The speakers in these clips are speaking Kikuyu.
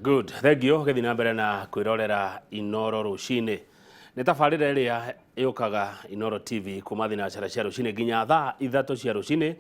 Good, thank you. Gĩthiĩ na mbere na kwĩrorera Inoro rũcinĩ. Nĩ tabarĩra ĩrĩa yũkaga Inoro TV kuma thinacara cia rũcinĩ nginya thaa 3 cia rũcinĩ.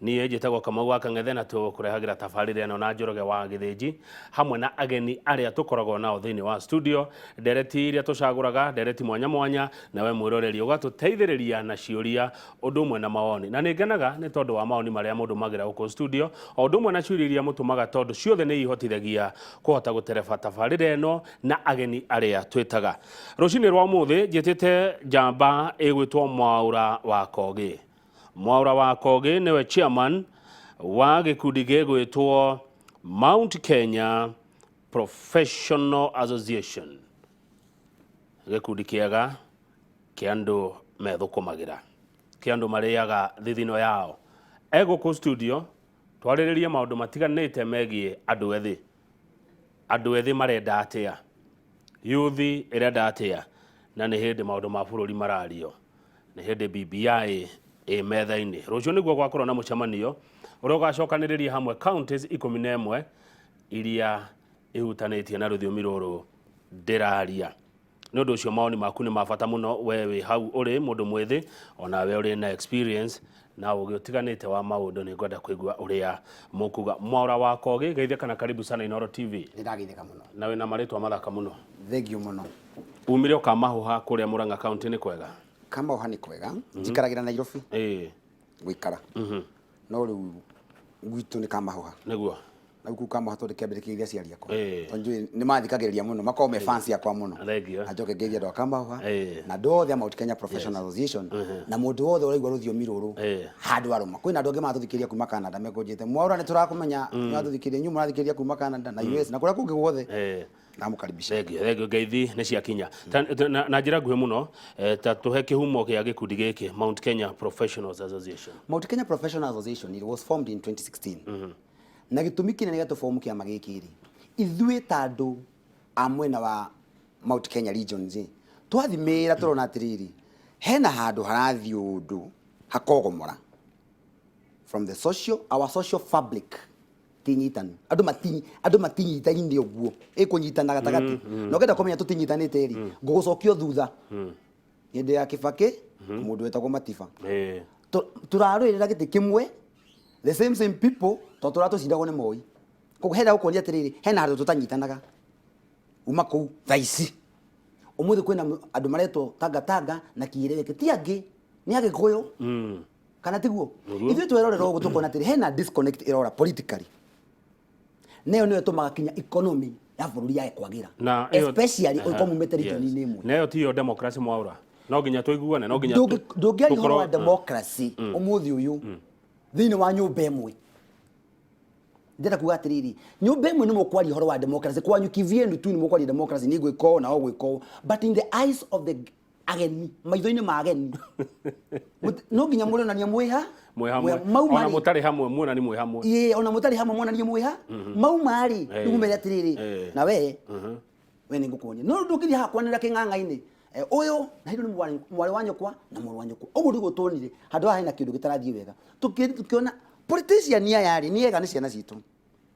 Niĩ njĩtagwo Kamau wa Kang'ethe na tũkũrehagĩra tabarĩra ĩno na Njoroge wa Gĩthĩnji hamwe na ageni arĩa tũkoragwo nao thĩinĩ wa studio, ndereti iria tũcagũraga, ndereti mwanya mwanya, nawe mwĩroreri ũgatũteithĩrĩria na ciũria ũndũ ũmwe na mawoni. Na nĩ ngenaga nĩ tondũ wa mawoni marĩa mũndũmagĩra gũkũ studio, o ũndũ ũmwe na ciũria iria mũtũmaga tondũ ciothe nĩ ihotithagia kũhota gũtereba tabarĩra ĩno na ageni arĩa twĩtaga. Rũcinĩ rwa ũmũthĩ njĩtĩte njamba ĩgwĩtwo Mwaũra wa Kogĩ. Mwaũra wa Kogĩ nĩwe chairman wa gĩkundi gĩgwĩtwo Mount Kenya Professional Association. Gĩkundi kĩega kĩa andũ methũkũmagĩra, kĩa andũ marĩaga thithino yao. E gũkũ studio twarĩrĩrie maũndũ matiganĩte megiĩ andũ ethĩ. Andũ ethĩ marenda atĩa? Youth ĩrenda atĩa? Na nĩ hĩndĩ maũndũ ma bũrũri marario. Nĩ hĩndĩ BBI ĩ metha-inĩ. Rũciũ nĩguo gwakorwo na mũcemanio ũrĩa ũgacokanĩrĩria hamwe counties 11 iria ihutanĩtie na rũthiomi rũrũ ndĩraria. Nĩ ũndũ ũcio mawoni maku nĩ ma bata mũno, we wĩ hau ũrĩ mũndũ mwĩthĩ, onawe ũrĩ na experience na ũgĩ ũtiganĩte wa maũndũ, nĩ ngwenda kũigua ũrĩa mũkuga. Mwaũra wa Kogĩ, geithĩka na karibu sana Inooro TV. Nĩ ndageithĩka mũno. Na wĩna marĩtwa mathaka mũno. Thank you mũno. Umire ũkamahũha kũrĩa Murang'a County nĩ kwega? Kamahũha nĩ kwega. Njikaragĩra Nairobi. Gũikara. No rĩu gwitũ nĩ Kamahũha. Nĩguo. Na kuu Kamahũha tondũ kĩambĩrĩria kĩgeithia aciari akwa. Tondũ njũĩ nĩ mathikagĩrĩria mũno, makoragwo me fans akwa mũno. Thank you. Na njoke ngeithie andũ a Kamahũha na andũ othe a Mount Kenya Professional Association na mũndũ wothe ũraigua rũthiomi rũrũ handũ arũma. Kwĩna andũ angĩ maratũthikĩrĩria kuma Canada mekũnjĩte Mwaũra nĩ tũrakũmenya, nĩ watũthikĩrĩria, inyuĩ mũrathikĩrĩria kuma Canada na US na kũrĩa kũngĩ guothe. Ndamũkaribisha. Thank you, thank you. Ngeithi nĩ ciakinya. Na njĩra nguhĩ mũno, ta tũhe kĩhumo kĩa gĩkundi gĩkĩ Mount Kenya Professionals Association. Mount Kenya Professional Association, it was formed in 2016. Na gĩtũmi kĩnene gĩa tũbomu kĩama gĩkĩ rĩ, ithuĩ ta andũ a mwena wa Mount Kenya regions rĩ, twathimĩra tũrona atĩrĩrĩ, hena handũ harathiĩ ũndũ hakogomora from the social, our social fabric tinyitanu, andũ mati andũ matinyitaine ũguo ĩkũnyitana gatagatĩ. Na ũngĩenda kũmenya tũtinyitanĩte rĩ, ngũgũcokio thutha hĩndĩ ya Kibaki, mũndũ wetagwo Matiba. Tũrarũĩrĩra gĩtĩ kĩmwe, the same same people, tondũ tũratũcindagwo nĩ Moi. Koguo hena gũkuonia atĩrĩrĩ, hena handũ tũtanyitanaga. Uma kũu thaa ici ũmũthĩ kwĩna andũ maretwo Tangatanga na Kieleweke, ti angĩ nĩ Agĩkũyũ, kana tiguo? Ithuĩ twerorera ũguo tũkona atĩrĩ, hena disconnect ĩrora politically, nayo nĩyo ĩtũmaga kinya economy ya bũrũri yage kwagĩra, Na ĩyo- especially ũngĩkorwo mumĩte region-inĩ ĩmwe. Na ĩyo tiyo democracy, Mwaũra. No nginya tũiguane, no nginya Ndũngĩaria ũhoro wa democracy ũmũthĩ ũyũ thĩinĩ wa nyũmba ĩmwe. Ndĩrenda kuga atĩrĩrĩ, nyũmba ĩmwe nĩ mũkwaria ũhoro wa democracy kwanyu kivyenu tu, nĩ mũkwaria democracy, nĩ ngwĩka ũũ na ũgwĩka ũũ, but in the eyes of the ageni, maitho-inĩ ma ageni, no nginya mũrĩonania mwĩha Mwĩ hamwe. Mauma Ona rĩ, mũtarĩ hamwe muonani mwĩ hamwe. Ĩĩ, ona mũtarĩ hamwe monanie mwĩha mauma rĩ, rĩu mere atĩrĩrĩ, na we nĩ ngũkuonia, no ndũngĩthiĩ haha kwanĩrĩra kĩng'ang'a-inĩ, ũyũ na hĩndĩ nĩ mwarĩ wa nyũkwa na mũrũ wa nyũkwa. Ũguo nĩguo tuonire handũ haha hena kĩndũ gĩtarathiĩ wega. Tũkĩona politician aya rĩ, nĩ ega, nĩ ciana citũ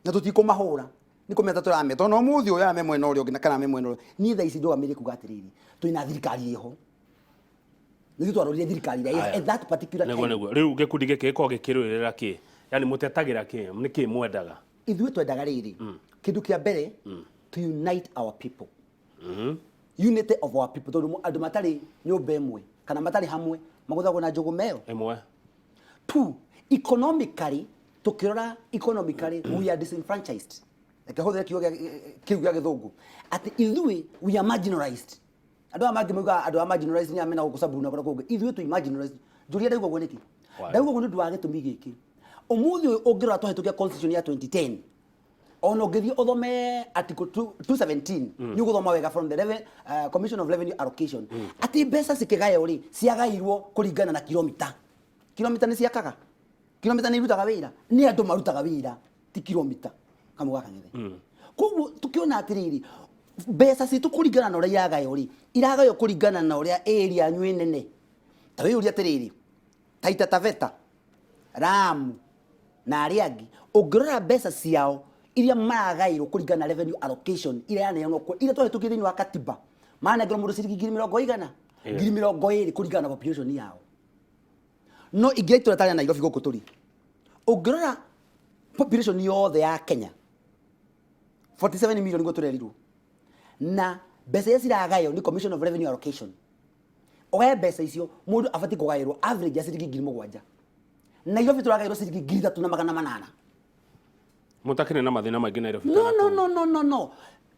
na tũtikũmahũra, nĩ kũmeta tũrameta. Ona ũmũthĩ ũyũ aya me mwena ũrĩa ũngĩ na kana me mwena ũrĩa, niĩ thaa ici ndũgamĩrĩire kuga atĩrĩrĩ, twĩna thirikari ĩho, nĩthuĩ twarorire thirikari ĩrĩa ĩho Aya. at that particular Nĩguo. time. Nĩguo rĩu gĩkundi gĩkĩ gĩkoragwo gĩkĩrũĩrĩra kĩ? Yani mũtetagĩra kĩ? Nĩ kĩ mwendaga? Ithuĩ twendaga rĩrĩ, kĩndũ kĩa mbere, to unite our people, unity of our people, tondũ andũ matarĩ nyũmba ĩmwe kana matarĩ hamwe magũthagwo na njũgũma ĩyo ĩmwe. Two, economically, tukirora economically, we are disenfranchised. Reke hũthĩre kiugo kĩu gĩa gĩthũngũ, atĩ ithuĩ we are marginalized. Andũ aya mangĩ maugaga andũ aya marginalized nĩ aya mena gũkũ Samburu na kũrĩa kũngĩ. Ithuĩ twĩ marginalized. Njũria ndauga ũguo nĩkĩ? Why? Ndauga ũguo nĩ ũndũ wa gĩtũmi gĩkĩ: ũmũthĩ ũyũ ũngĩrora, twahĩtũkia constitution ya 2010, ona ũngĩthiĩ ũthome article 217, nĩ ũgũthoma wega from the Commission of Revenue Allocation atĩ mbeca cikĩgaywo rĩ, ciagairwo kũringana na kilomita. Kilomita nĩ ciakaga? Kilomita nĩ irutaga wĩra? Nĩ andũ marutaga wĩra, ti kilomita. Kamwe gaka ng'ethe. Koguo tukiona atĩrĩrĩ, mbeca citũ kũringana na ũrĩa iragaywo rĩ, iragaywo kũringana na ũrĩa area yanyu ĩ nene. Ta wĩyũrie atĩrĩrĩ, Taita Taveta, Lamu na arĩa angĩ, ũngĩrora mbeca ciao Iria maragaĩrwo kũringana na revenue allocation iria yaneanwo iria twahĩtũkirie thĩinĩ wa katiba, maranengerwo mũndũ ciringi ngiri mĩrongo igana, 20,000 kũringana na population yao. No ingĩra itũra ta rĩa Nairobi gũkũ tũrĩ, ũngĩrora population yothe ya Kenya, 47 million nĩguo tũrerirwo, na mbeca iria ciragayo nĩ Commission of Revenue Allocation, ũgaye mbeca icio, mũndũ abatiĩ kũgaĩrwo average ya ciringi 7,000. Nairobi tũragaĩrwo ciringi 3,800. Mũtakĩrĩ na mathĩna maingĩ Nairobi? No. Kana No. kũu? No, no, no, no,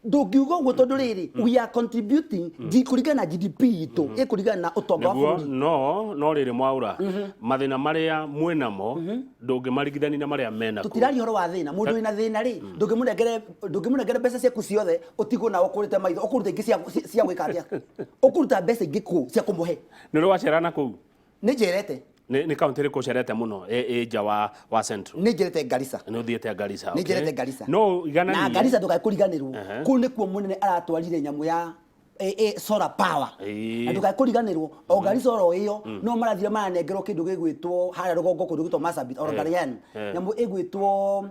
ndũngiuga ũguo tondũ rĩrĩ, we are contributing kũringana na GDP itũ, ĩkũringana na ũtonga wa Nĩguo bũrũri. No rĩrĩ, Mwaura, mathĩna marĩa mwĩnamo ndũngĩmarigithania na marĩa mena kũu. Tũtiraria ũhoro wa thĩna. Mũndũ wĩna thĩna rĩ, ndũngĩmũnengere mbeca ciaku ciothe ũtigwo nawe ũkũrĩte maitho. Ũkũruta ingĩ cia gwĩka atĩa? Ũkũruta mbeca ingĩ kũ cia kũmũhe? Nĩ ũrĩ wacera na kũu? Nĩ njerete. Nĩ kaunti ĩrĩkũ ũcerete mũno ĩ nja wa Central? Nĩ njerete Garissa. Nĩ ũthiĩte Garissa? Nĩ njerete Garissa. No igananie. Na Garissa ndũkae kũriganĩrwo, kũu nĩkuo mũnene aratwarire nyamũ ya solar power. Na ndũkae kũriganĩrwo, o Garissa oro ĩyo no marathire maranengerwo kĩndũ gĩgwĩtwo harĩa rũgongo, kũndũ gwĩtwo Marsabit oro Garian, nyamũ ĩgwĩtwo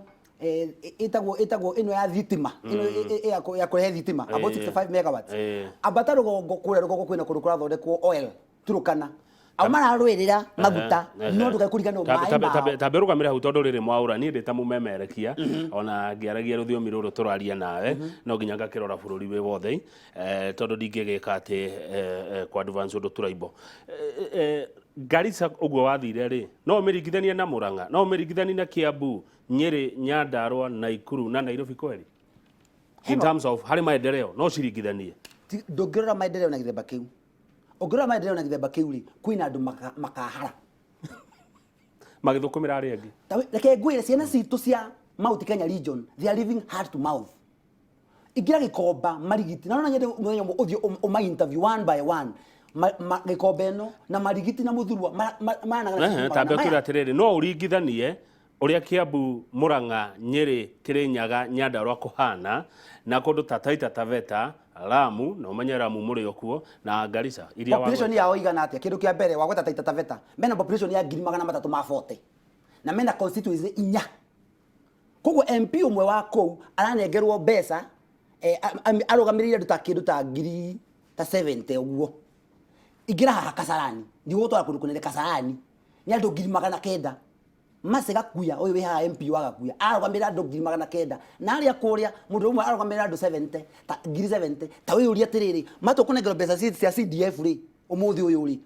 ĩtagwo ĩno ya thitima, ĩno ya kũrehe thitima, about 65 megawatts. Ambata rũgongo, kũrĩa rũgongo kwĩna kũndũ kũrathondekwo oil, Turukana, au mararũĩrĩra maguta. No ndũkae kũriganĩrwo maĩ mao. Tambe rũgamĩre hau, tondũ rĩrĩ, Mwaũra, niĩ ndĩ ta mũmemerekia, ona ngĩaragia rũthiomi rũrũ tũraria nawe, no nginya ngakĩrora bũrũri wĩ wothe, tondũ ndingĩgĩka atĩ kwa advance ũndũ tũraimbo. Garissa ũguo wathire rĩ, no ũmĩringithanie na Murang'a, no ũmĩringithanie na Kiambu, Nyĩrĩ, Nyandarua, Naikuru na Nairobi kweri, in terms of harĩ maendeleo, no ciringithanie? Ndũngĩrora maendeleo na gĩthemba kĩu. Ũngĩrora maendeleo na gĩthemba kĩu rĩ, kwĩna andũ makahara. Magĩthũkũmĩra arĩa angĩ. Reke ngwĩre, ciana citũ cia Mount Kenya region, they are living hand to mouth. Ingĩra Gĩkomba, Marigiti, na no nyende mũthenya ũmwe ũthiĩ ũma interview one by one. Gĩkomba ĩno na Marigiti na Mũthurwa maranagana ciringi magana Tambe maya. ũtwĩre atĩrĩrĩ, no ũringithanie ũrĩa Kiambu, Murang'a, Nyĩrĩ, Kĩrĩnyaga, Nyandarua kũhana na kũndũ ta Taita Taveta, Lamu, na ũmenye Lamu mũrĩ o kuo, na Garissa iria Population wagweta? Yao igana atĩa? Kĩndũ kĩa mbere wagweta Taita Taveta, mena population ya 340,000 na mena constituency inya. Koguo MP ũmwe wa kũu aranengerwo mbeca arũgamĩrĩire andũ ta kĩndũ ta ngiri ta 70 ũguo. Ingĩra haha Kasarani, ndigũgũtwara kũndũ kũnene, Kasarani nĩ andũ 900,000. Mercy Gakuya ũyũ wĩ haha, MP wa Gakuya, arũgamĩrĩra andũ 900,000, na arĩa kũrĩa mũndũ ũmwe arũgamĩrĩra andũ 70 ta ngiri 70. Ta wĩyũrie atĩrĩrĩ, matũkũnengerwo mbeca cia CDF rĩ, ũmũthĩ ũyũ rĩ,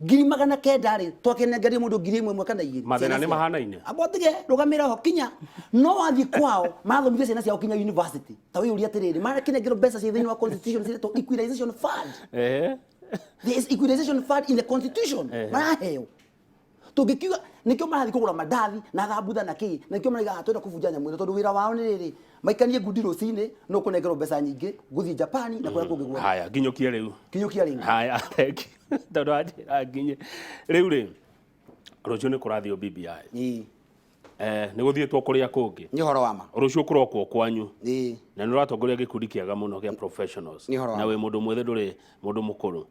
900,000 rĩ, twakĩnengerie mũndũ ngiri ĩmwe ĩmwe kana igĩrĩ? Mathĩna Ciana nĩ ciao. mahanaine. Amba ũtige, rũgamĩra ho kinya. No wathiĩ kwao marathomithia ciana ciao kinya university. Ta wĩyũrie atĩrĩrĩ, marakĩnengerwo mbeca ciĩ thĩinĩ wa constitution ciretwo equalization fund. There is equalization fund in the constitution. Maraheo tũngĩkiuga nĩkĩo marathiĩ kũgũra mandathi na thambutha na kĩ, na nĩkĩo maraiga twenda kũbunja nyamũ ĩno, tondũ wĩra wao nĩ rĩrĩ, maikanie ngundi rũcinĩ, no kũnengerwo mbeca nyingĩ gũthiĩ Japan na kũrĩa kũngĩ guothe. Haya, nginyũkie rĩu. Kinyũkia rĩu. Haya, thank you, tondũ wanjĩra nginye rĩu rĩ, rũciũ nĩ kũrathio BBI. Nĩ gũthiĩtwo kũrĩa kũngĩ. Nĩ ũhoro wa ma. Rũciũ kũrokwo kwanyu. Na nĩ ũratongoria gĩkundi kĩega mũno kĩa professionals. Nĩ ũhoro wa Na ma. wĩ mũndũ mwĩthĩ, ndũrĩ mũndũ mũkũrũ.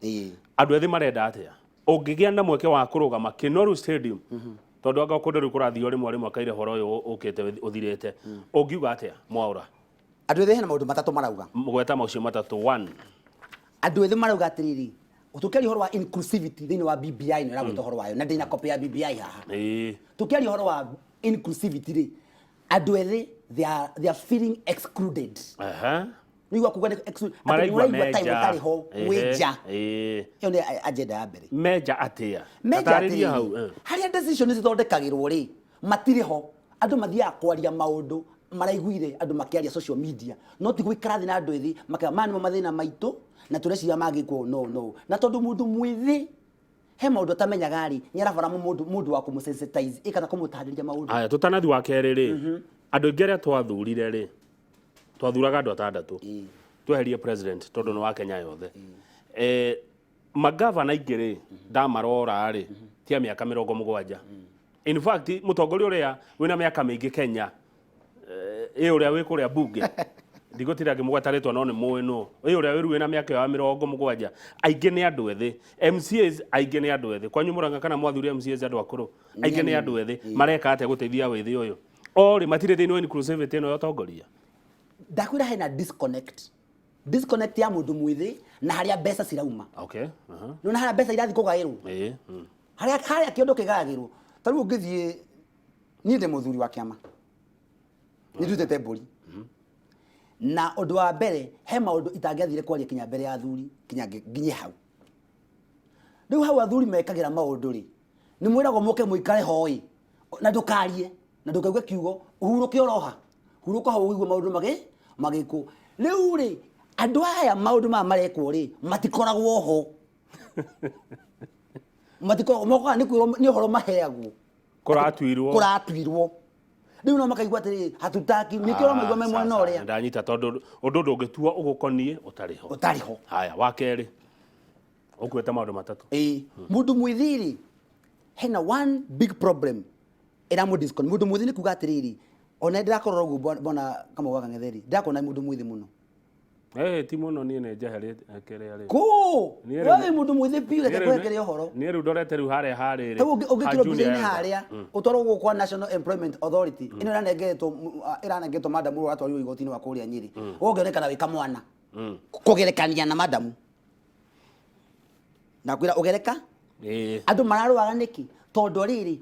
Andũ ethĩ marenda atĩa ũngĩgĩa na mweke wa kũrũgama Kinoru Stadium, tondũ anga kũndũ rĩu kũrathio rĩmwe rĩmwe kaire ũhoro ũyũ ũkĩte ũthirĩte, ũngiuga atĩa, Mwaũra? Andũ ethĩ hena maũndũ matatũ marauga. Gweta maũcio matatũ, one. Andũ ethĩ marauga atĩrĩrĩ, tũkĩaria ũhoro wa inclusivity thĩinĩ wa BBI, nĩ ũragweta ũhoro wayo, na ndĩna copy ya BBI haha. Tũkĩaria ũhoro wa inclusivity rĩ, andũ ethĩ they are feeling excluded. Nĩigua kuga nĩ exclude, atĩ Maraigua mũraigua ta menja. mũtarĩ ho mwĩ nja. Ĩyo nĩ agenda ya mbere. Menja atĩa? Menja Tatarĩria atĩrĩrĩ, hau. Harĩa decision cithondekagĩrwo rĩ, matirĩ ho. Andũ mathiaga kwaria maũndũ maraiguire andũ makĩaria social media, no ti gũikara thĩ na andũ ethĩ makauga maya nĩmo mathĩna maitũ na tũreciria mangĩkwo no no. Na tondũ mũndũ mwĩthĩ he maũndũ atamenyaga rĩ, nĩ arabara mũndũ wa kũmũ-sensitize ĩ kana kũmũtarĩria maũndũ. Haya, tũtanathi wa kerĩ rĩ, andũ aingĩ arĩa twathurire rĩ, twathuraga andũ atandatũ, tweherie president tondũ nĩ wa Kenya yothe. Magavana aingĩ rĩ, ndamarora rĩ, ti a mĩaka 70. In fact, mũtongoria ũrĩa wĩna mĩaka mĩingĩ Kenya, ĩ ũrĩa wĩ kũrĩa bunge, ndigũtinda ngĩmũgweta rĩtwa, no nĩ mũĩ nũ ĩ ũrĩa wĩru wĩna mĩaka ĩyo ya 70. Aingĩ nĩ andũ ethĩ. MCAs aingĩ nĩ andũ ethĩ. Kwanyu Mũrang'a kana mwathuri MCAs andũ akũrũ? Aingĩ nĩ andũ ethĩ. Mareka atĩa gũteithia wĩthĩ ũyũ? Orĩ matirĩ thĩinĩ wa inclusivity ĩno ya ũtongoria. Ndakwĩra hena disconnect ya mũndũ mwĩthĩ na harĩa mbeca cirauma. Okay. Aha. Nĩwona harĩa mbeca irathiĩ kũgaĩrwo? Ĩĩ. Harĩa kĩondo kĩgayagĩrwo. Ta rĩu ũngĩthiĩ, niĩ ndĩ mũthuri wa kĩama, nĩ ndutĩte mbũri, na ũndũ wa mbere he maũndũ itangĩathire kwaria kinya mbere ya athuri, kinya nginye hau. Rĩu hau athuri mekagĩra maũndũ rĩ, nĩ mwĩragwo mũke mũikare hoi na ndũkarie na ndũkauge kiugo, ũhurũke oroha, hurũka hau ũigue maũndũ magĩkwo. Rĩu rĩ, andũ aya maũndũ maya marekwo rĩ, matikoragwo ho, matikoragwo mokaga nĩ kwĩrwo nĩ ũhoro maheagwo. Kũratuirwo. Kũratuirwo. Rĩu no makaigua atĩrĩrĩ, hatutaki, nĩkĩo ũramaigua me mwena ũrĩa. Ndanyita, tondũ ũndũ ndũngĩtua ũgũkoniĩ ũtarĩ ho. Ũtarĩ ho. Haya, wa kerĩ ũkuĩte maũndũ matatũ. Ĩĩ, mũndũ mwĩthĩ rĩ, hena one big problem ĩramũ disconnect. Mũndũ mwĩthĩ nĩ kuga atĩrĩrĩ, ona ndĩrakorora ũguo bwana Kamau wa Kang'ethe rĩ, ndĩrakona mũndũ mwĩthĩ mũno. Eh, ti mũno, niĩ nĩ njeherete kĩrĩa rĩ. Kũ Niĩ rĩu- we mũndũ mwĩthĩ biũ, reke Niĩ rĩu kwerekere ũhoro. Niĩ rĩu ndorete rĩu harĩa harĩrĩ. Rĩu ũngĩkĩrwo mbica-inĩ harĩa ũtwarwo gũkũ kwa National Employment Authority ĩno ĩranengetwo madamu ũrĩa ũratwarirwo igoti-inĩ wa kũrĩa Nyĩrĩ, ũngĩonekana wĩ kamwana kũgerekania na madamu, ndakwĩra ũgereka. Ĩĩ. Andũ mararũaga nĩkĩ? Tondũ rĩrĩ,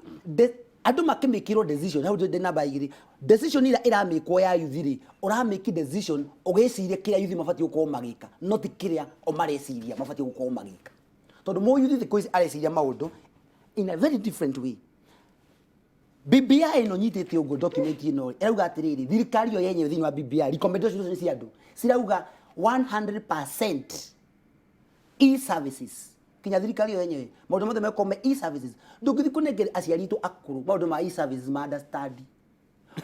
andũ makĩmĩkĩrwo decision hau ndĩ namba igĩrĩ, decision ĩrĩa ĩramĩkwo ya youth rĩ, ũramĩki decision ũgĩciria kĩrĩa youth mabatiĩ gũkorwo magĩka, no ti kĩrĩa o mareciria mabatiĩ gũkorwo magĩka, tondũ mũyuthi thikũ ici areciria maũndũ in a very different way. BBI ĩno nyitĩte ũguo, document ĩno ĩrauga atĩrĩrĩ, thirikari yo yenyewe thĩinĩ wa BBI recommendations icio cia andũ cirauga 100% e-services, kinya thirikari yo yenyewe maũndũ mothe mekorwo me e-services. Ndũngĩthiĩ kũnengere aciari aitũ akũrũ maũndũ ma e-services ma understand,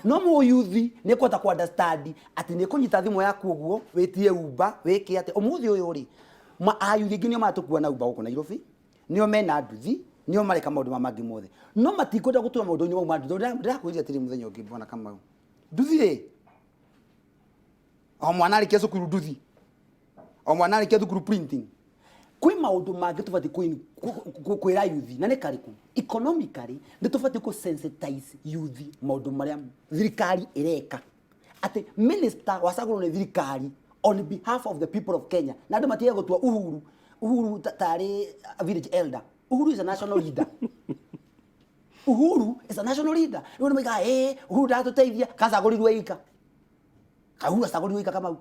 no mũyuthi nĩ ekũhota ku understand atĩ nĩ kũnyita thimũ yaku ũguo wĩtie Uber, wĩke atĩ ũmũthĩ ũyũ rĩ, ma ayuthi aingĩ nĩo maratũkua na Uber gũkũ Nairobi, nĩo mena nduthi, nĩo mareka maũndũ ma mangĩ mothe, no matikwenda gũtũra maũndũ-inĩ mau ma nduthi. Tondũ ndĩrakwĩrire atĩrĩ mũthenya ũngĩ, bwana Kamau, nduthi rĩ, o mwana arĩkia cukuru nduthi, o mwana arĩkia thukuru printing. Kwĩ maũndũ mangĩ tũbatiĩ kwĩra yuthi, na nĩ karĩkũ? Economically nĩ tũbatiĩ kũ sensitize yuthi maũndũ marĩa thirikari ĩreka, atĩ minister wacagũrwo nĩ thirikari on behalf of the people of Kenya, na andũ matige gũtua Uhuru tarĩ a village elder. Uhuru is a national leader. Uhuru is a national leader. Rĩu nĩ maigaga, ĩĩ, Uhuru ndatũteithia, kacagũrirwo ika. Uhuru acagũrirwo ika Kamau.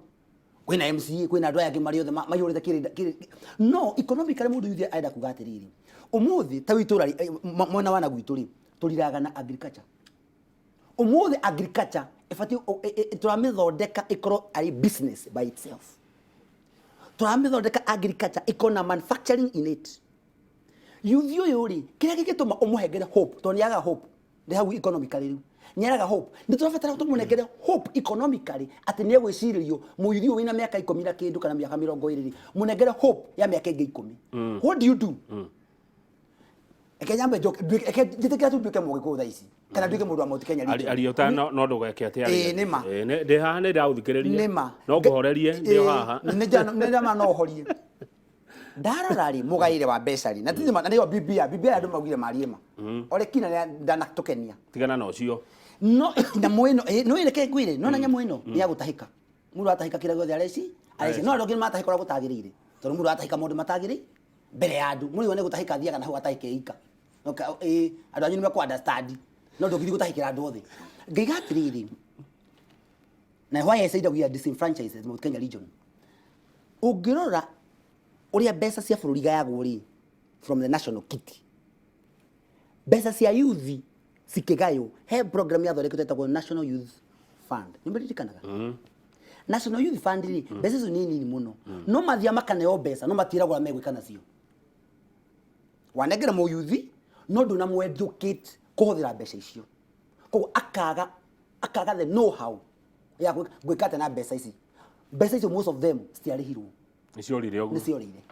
Kwĩna MCA, kwĩna andũ aya angĩ marĩ othe maihũrĩte kĩrĩ. No economically mũndũ yuthe arenda kuga atĩrĩrĩ, ũmũthĩ ta itũra mwena wa na gwitũ rĩ, tũriraga na agriculture. Ũmũthĩ agriculture ĩbatiĩ tũramĩthondeka ĩkorwo arĩ business by itself. Tũramĩthondeka agriculture ĩkorwo na manufacturing in it. Yuthi ũyũ rĩ, kĩrĩa gĩgĩtũma ũmũhengere hope, tondũ nĩ agaga hope, ndĩ hau economically rĩu nĩ araga hope, nĩ tũrabatara tũmũnengere hope economically atĩ nĩ egwĩcirĩrio. Mũyuthi ũyũ wĩna mĩaka 10 na kĩndũ kana mĩaka 20 rĩ, mũnengere hope ya mĩaka ĩngĩ 10. What do you do? Reke nyambe njoke reke njĩtĩkĩra tu nduĩke Mũgĩkũyũ thaa ici kana nduĩke mũndũ wa Mount Kenya region. Aria ũta no ndũgeke atĩ aria. Ĩĩ, nĩ ma. Ĩĩ, ndĩ haha nĩ ndĩragũthikĩrĩria. Nĩ ma. No ngũhorerie ndĩ o haha. Nĩ njama no ũhorie. Ndarora rĩ, mũgaĩre wa mbeca rĩ, na ti na nĩyo BBI, BBI andũ maugire marie ma. Ole kina ndanatũkenia. Tigana na ũcio. No nyamũ ĩno, no reke ngwĩre, no na nyamũ ĩno nĩ ya gũtahĩka. Mũndũ atahĩka kĩrĩa gĩothe areci. No andũ angĩ matahĩka ũrĩa gũtagĩrĩire. Tondũ mũndũ atahĩka maũndũ matagĩrĩire mbere ya andũ. Mũrĩ nĩ gũtahĩka athiaga na hau atahĩke ika. Ĩĩ, andũ anyu nĩ mekũ understand. No ndũngĩthiĩ gũtahĩkĩra andũ othe. Ngaiga atĩrĩrĩ, na why I said we are disenfranchised as Mount Kenya region. Ũngĩrora ũrĩa mbeca cia bũrũri igayagwo rĩ, from the national kitty, mbeca cia youth cikĩgaywo, he program yathondeketwo ĩtagwo National Youth Fund. Nĩ mũririkanaga National Youth Fund rĩ? Mbeca icio nĩ nini mũno, no mathiaga makaneo mbeca, no matiragwo ũrĩa megwĩka nacio. Wanengera mũyuthi no ndũnamũ educate kũhũthĩra mbeca icio, koguo akaga the know how ya gwĩka atĩa na mbeca ici. Mbeca icio, most of them citiarĩhirwo. Nĩ ciorire ũguo. Nĩ ciorire.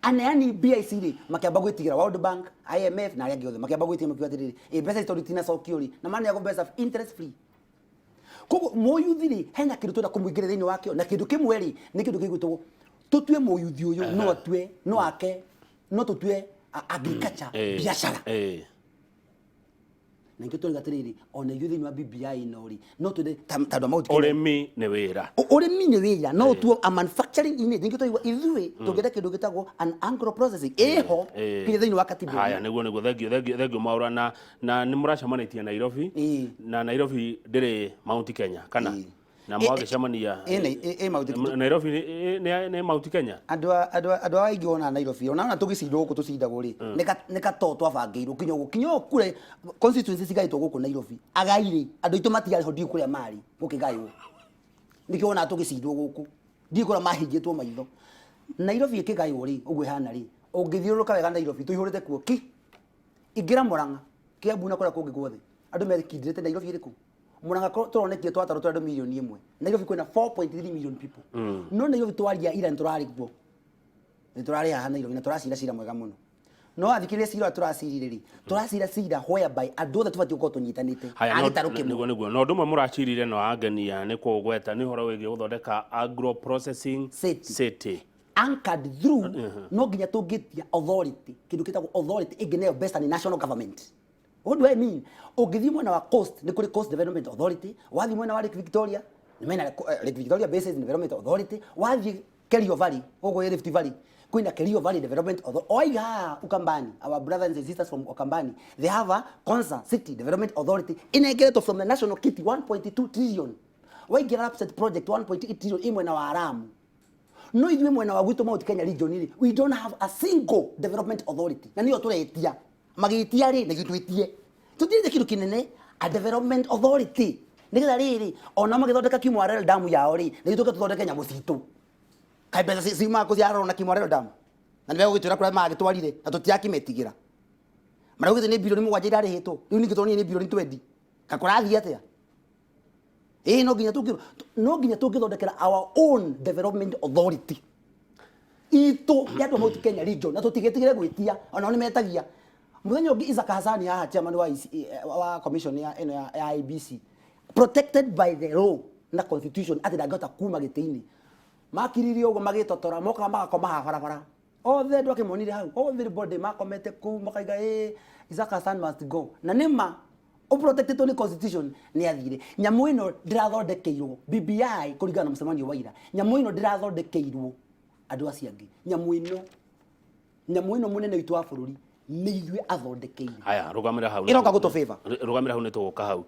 Aneani mbia ici rĩ, makĩamba gwĩtigĩra World Bank, IMF na arĩa angĩ othe, makĩamba gwĩtigĩra makiuga atĩrĩrĩ, ĩ mbeca ici tondũ itinacokio rĩ, na maneagwo mbeca interest free. Koguo mũyuthi rĩ, hena kĩndũ twenda kũmũingĩria thĩinĩ wakĩo, na kĩndũ kĩmwe rĩ, nĩ kĩndũ gĩgwĩtwo tũtue mũyuthi ũyũ no atue, no ake, no tũtue agriculture biacara. Na nĩkĩo tũrauga atĩrĩrĩ, ona ithuĩ thĩinĩ wa BBI ĩno rĩ, no twende ta andũ a Mount Kenya. Ũrĩmi nĩ wĩra. Ũrĩmi nĩ wĩra, no ũtuo a manufacturing unit. Nĩkĩo tũraigua ithuĩ tũngĩenda kĩndũ gĩtagwo an agro processing ĩho kinya thĩinĩ wa katiba. Haya, nĩguo nĩguo, thengiũ thengiũ thengiũ Mwaũra. Na nĩ mũracemanĩtie Nairobi? Ĩĩ. Na Nairobi ndĩrĩ Mount Kenya kana? Ĩĩ. Na mwagĩcemania Ĩ Mount Kenya. Nairobi nĩ Mount Kenya. Andũ a aingĩ wona Nairobi, ona tũgĩcindwo gũkũ tũcindagwo rĩ, nĩ gato twabangĩirwo kinya ũguo, kinya ũguo kure constituency cigaĩtwo gũkũ Nairobi, agai rĩ, andũ aitũ matiarĩ ho, ndiũĩ kũrĩa marĩ gũkĩgaywo, nĩkĩo wonaga tũgĩcindwo gũkũ, ndiũĩ kũrĩa mahingĩtwo maitho. Nairobi ĩkĩgaywo rĩ, ũguo ĩhana rĩ, ũngĩthiũrũrũka wega Nairobi tũihũrĩte kuo ki, ingĩra Murang'a, Kiambu na kũrĩa kũngĩ guothe, andũ mekindĩrĩte Nairobi ĩrĩkũ? Murang'a tũronekire twatarwo tũrĩ andũ 1 mirioni. Nairobi kwĩna 4.3 million people. No Nairobi twaria ira nĩtũrarĩ kuo, nĩtũrarĩ haha Nairobi na tũracira cira mwega mũno. No athikĩrĩria cira ũrĩa tũracirire rĩ, tũracira cira whereby andũ othe tũbatiĩ gũkorwo tũnyitanĩte Haya, a gĩtarũ kĩmwe. Nĩguo nĩguo, na ũndũ ũmwe mũracirire na wangenia nĩ kũgweta nĩ ũhoro wĩgiĩ gũthondeka agro processing city. City. Anchored through, no nginya tũngĩtia authority, kĩndũ gĩtagwo authority ĩngĩ mbeca nĩ national government. What do I mean? Ũngĩthiĩ mwena wa Coast nĩ kũrĩ Coast Development Authority, wathiĩ mwena wa Lake Victoria nĩ mena Lake Victoria Basin Development Authority, wathiĩ Kerio Valley gũkũ Rift Valley kwĩna Kerio Valley Development Authority. Oiga haha Ukambani, our brothers and sisters from Ukambani, they have a Konza City Development Authority inengeretwo from the national kitty 1.2 trillion. Waingĩra LAPSSET project, 1.8 trillion ĩ mwena wa Lamu. No ithuĩ mwena wa gwitũ Mount Kenya region rĩ, we don't have a single development authority, na nĩyo tũretia. Magĩtia rĩ, na ithuĩ twĩtie, tũtirĩte kĩndũ kĩnene, a development authority, nĩgetha rĩrĩ ona magĩthondeka Kimwarer Dam yao rĩ, na ithuĩ tũke tũthondeke nyamũ citũ. Kaĩ mbeca ciumaga kũ ciarorwo na Kimwarer Dam? Na nĩmegũgĩtwĩra kũrĩa magĩtwarire na tũtirakĩmetigĩra. Maraugĩte nĩ 7 bilioni irarĩhĩtwo, rĩu ningĩ tũronire nĩ 20 bilioni. Ka kũrathiĩ atĩa? Ĩĩ, no nginya tũngĩthondekera our own development authority itũ ya andũ a Mount Kenya region, na tũtigetigĩre gwĩtia. Onao nĩ metagia. Mũthenya ũngĩ Isaac Hasani haha, chairman wa, IC, wa commission ya ĩno ya IEBC, protected by the law na constitution atĩ ndangĩhota kuma gĩtĩ-inĩ, makiririe ũguo magĩtotora, mokaga magakoma haha barabara othe. Andũ akĩmonire hau, everybody makomete kũu makaiga, "Ĩ, Isaac Hassan must go." Na nĩma ũprotectĩtwo nĩ constitution, nĩ athire. Nyamũ ĩno ndĩrathondekeirwo BBI kũringana na mũcemanio wa ira. Nyamũ ĩno ndĩrathondekeirwo andũ acio angĩ. Nyamũ ĩno mũnene witũ wa bũrũri nĩ ithuĩ athondekeire. Haya, rũgamĩra hau. Ĩroka gũtũ favor. Rũgamĩra hau, nĩ tũgũka hau.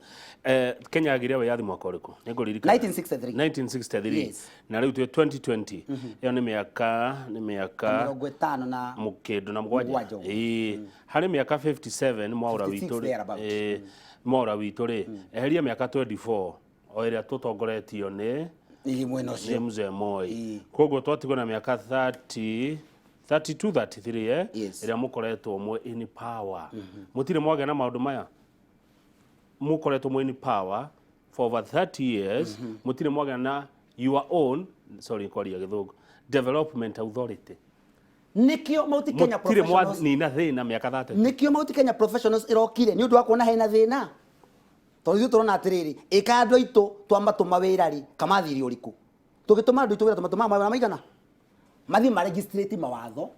Kenya yagĩire wĩyathi mwaka ũrĩkũ? Nĩ ngũririkana. 1963. 1963. Yes. Na rĩu twĩ 2020. Ĩyo nĩ mĩaka 57 na mũkĩndũ na mũgwanja. Mũgwanja ũguo. Ĩĩ, harĩ mĩaka 57 mwaũra 56 witũ rĩ, thereabout. Ĩĩ, mwaũra witũ rĩ, eheria mĩaka 24 o ĩrĩa tũtongoretio nĩ Ĩĩ, mwena nĩ ũcio. Mzee Moi. Ĩĩ. Koguo twatigwo na mĩaka 30, 32, 33, eh? Yes. Ĩrĩa mũkoretwo mwĩ in power, mũtirĩ mwagĩa na maũndũ maya. Mũkoretwo mwĩ in power for over 30 years, mũtirĩ mwagĩa na your own, sorry kwaria gĩthũngũ, development authority. Nĩkĩo Mount Kenya Mũtirĩ Professionals mwanina thĩna mĩaka 30. Nĩkĩo Mount Kenya Professionals ĩrokire, nĩ ũndũ wa kuona hena thĩna, tondũ ithuĩ tũrona atĩrĩrĩ, ĩka andũ aitũ twamatũma wĩra rĩ, kamathiri ũrĩkũ? Tũgĩtũma andũ aitũ wĩra, tũmatũmaga mawĩra maigana mathiĩ maregistrate mawatho,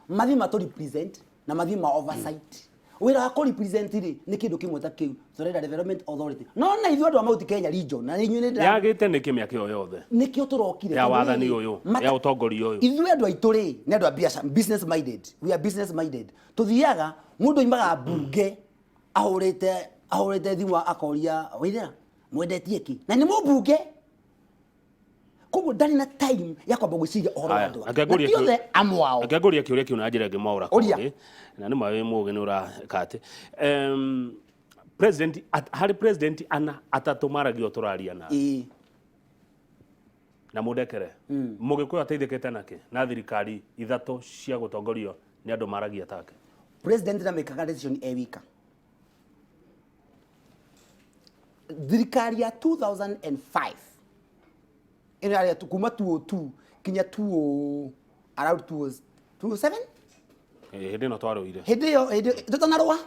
mathiĩ matũ represent na mathiĩ ma oversight. Wĩra wa kũ represent rĩ, nĩ kĩndũ kĩmwe ta kĩu tũrenda development authority. No na ithuĩ andũ a Mount Kenya region na inyuĩ nĩ Yagĩte nĩkĩ mĩaka ĩyo yothe nĩkĩo tũrokire ya tondũ wathani rĩrĩ, ũyũ, ya ũtongoria ũyũ? Ithuĩ andũ aitũ rĩ, nĩ andũ a biacara, business minded. We are business minded. Tũthiaga, mũndũ oimaga mbunge ahũrĩte thimũ akoria, "Waithera, mwendetie kĩ?" Na nĩ mũmbunge, koguo ndarĩ na time ya kwamba gwĩciria ũhoro wa Haya, andũ reke ake. ngũrie Na ti othe, amwe ao. Reke ngũrie kĩũria kĩu na njĩra ĩngĩ, Mwaũra. Ũria. Kũũgĩ na nĩ ma wĩ mũũgĩ, nĩ ũreka atĩ president harĩ president ana atatũ maragia o tũraria na na mũndekere, mũgĩkũyũ ateithĩkĩte nakĩ na thirikari ithatũ cia gũtongorio nĩ andũ maragia take? President ndamĩkaga decision e wika. Thirikari ya 2005 ĩno yarĩ kuma 202 kinya 20 around 2007. Hĩndĩ ĩno twarũire. Hĩndĩ ĩyo, hĩndĩ tũtanarũa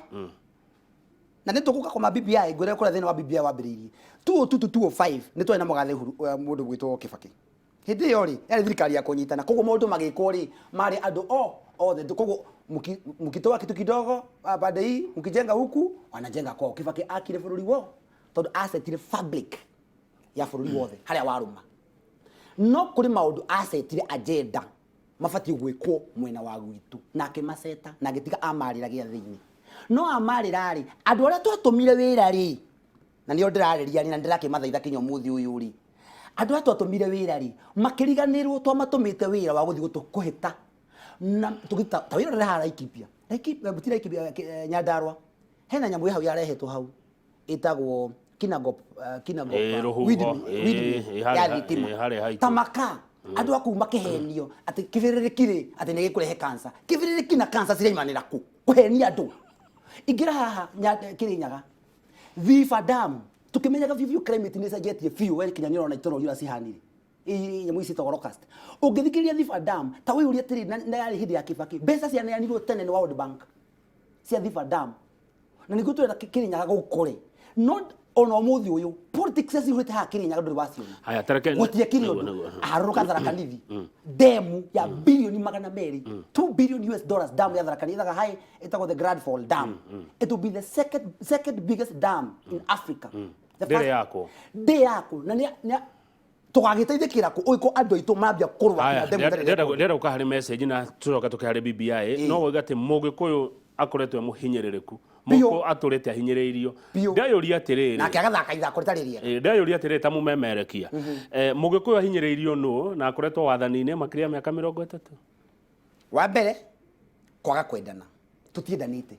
na nĩ tũgũka kũma BBI, ngwĩre kũrĩa thĩna wa BBI wambĩrĩirie. 202 to 205 nĩ twarĩ na mũgathe Uhuru, mũndũ gwĩtwo Kĩbakĩ. Hĩndĩ ĩyo rĩ, yarĩ thirikari ya kũnyitana, koguo maũndũ magĩkwo rĩ, marĩ andũ o Othe koguo mkitoa kitu kidogo pande hii, mkijenga huku, wanajenga kwao. Kibaki akire bũrũri wo tondũ acetire fabric ya bũrũri wothe harĩa warũma. No kũrĩ maũndũ acetire agenda mabatiĩ gwĩkwo mwena wa gwitũ, na akĩmaceta na agĩtiga amarĩra gĩathĩ-inĩ. No amarĩra rĩ, andũ arĩa twatũmire wĩra rĩ, na nĩo ndĩrarĩria rĩ, na ndĩrakĩmathaitha kinya ũmũthĩ ũyũ rĩ, andũ arĩa twatũmire wĩra rĩ, makĩriganĩrwo twamatũmĩte wĩra wa gũthiĩ kũhĩta na tũgĩta ta wĩra ũrĩa haha Laikipia, Laikipia, ti Laikipia, Nyandarua, hena nyamũ ĩ hau yarehetwo hau ĩtagwo Kinangop, Kinangop, Rũhuho, windmill ya thitima. Harĩa haitũ. Ta makaa, andũ a kũu makĩhenio atĩ kĩbĩrĩrĩki rĩ, atĩ nĩ gĩkũrehe cancer. Kĩbĩrĩrĩki na cancer ciraimanĩra kũ? Kũhenia andũ. Ingĩra haha Kĩrĩnyaga, Thiba Dam, tũkĩmenyaga biũ biũ climate nĩ ĩcenjetie biũ, we kinya nĩ ũrona itoro ũrĩa cihanire. Nyamũ ici ciĩtagwo locust. Ũngĩthikĩrĩria Thiba Dam, ta wĩyũrie atĩrĩrĩ, na yarĩ hĩndĩ ya Kibaki, mbeca cianeanirwo tene nĩ World Bank cia Thiba Dam. Na nĩguo tũrenda Kĩrĩnyaga gũkũre. No ona ũmũthĩ ũyũ, politics iria cihũrĩte haha Kĩrĩnyaga ndũrĩ waciona. Haya, tareke Gũtiekire nĩguo, ũndũ. nĩguo. Harũrũka Tharaka Nithi. Demu ya bilioni 200. 2 billion US dollars dam ya Tharaka Nithi. Ĩtagwo high, ĩtagwo the Grand Fall Dam. It will be the second biggest dam in Africa. The Ndĩrĩ first- yakwo. Ndĩ yakwo. Na nĩ tũgagĩteithĩkĩra kũ ũngĩkorwo andũ aitũ mambia kũrũa Haya, kinya demu ĩtarĩ rekwo. Ndĩrenda gũka harĩ message na tũcoke tũke harĩ BBI. No woiga atĩ mũgĩkũyũ akoretwo e mũhinyĩrĩrĩku, Biũ. mũkũ atũrĩte ahinyĩrĩirio. Biũ. Ndeyũria atĩrĩrĩ, Nake agathaka ithako rĩtarĩ rĩega. Ndeyũria atĩrĩrĩ, ta mũmemerekia, mũgĩkũyũ ahinyĩrĩirio nũ na akoretwo wathani-inĩ makĩria ya mĩaka 30? Wa mbere, kwaga kwendana, tũtiendanĩte,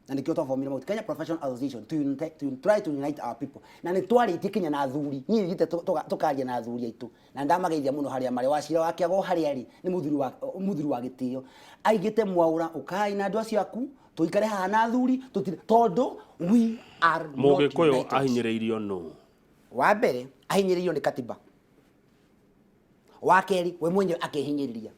na nĩkĩo twabomire Mount Kenya Professional Association to unite, to try to unite our people. Na nĩ twarĩtie kinya na athuri, niĩ thiĩte tũkaria na athuri aitũ, na ndamageithia mũno harĩa marĩ. Wacira wa Kĩago harĩa arĩ nĩ mũthuri wa gĩtĩo, aigĩte mwaũra ũkai na andũ acio aku tũikare haha na athuri tũtire, tondũ we are not Mũgĩkũyũ united. ahinyĩrĩirio nũ? Wa mbere ahinyĩrĩirio nĩ katiba, wa kerĩ we mwenyewe akehinyĩrĩria,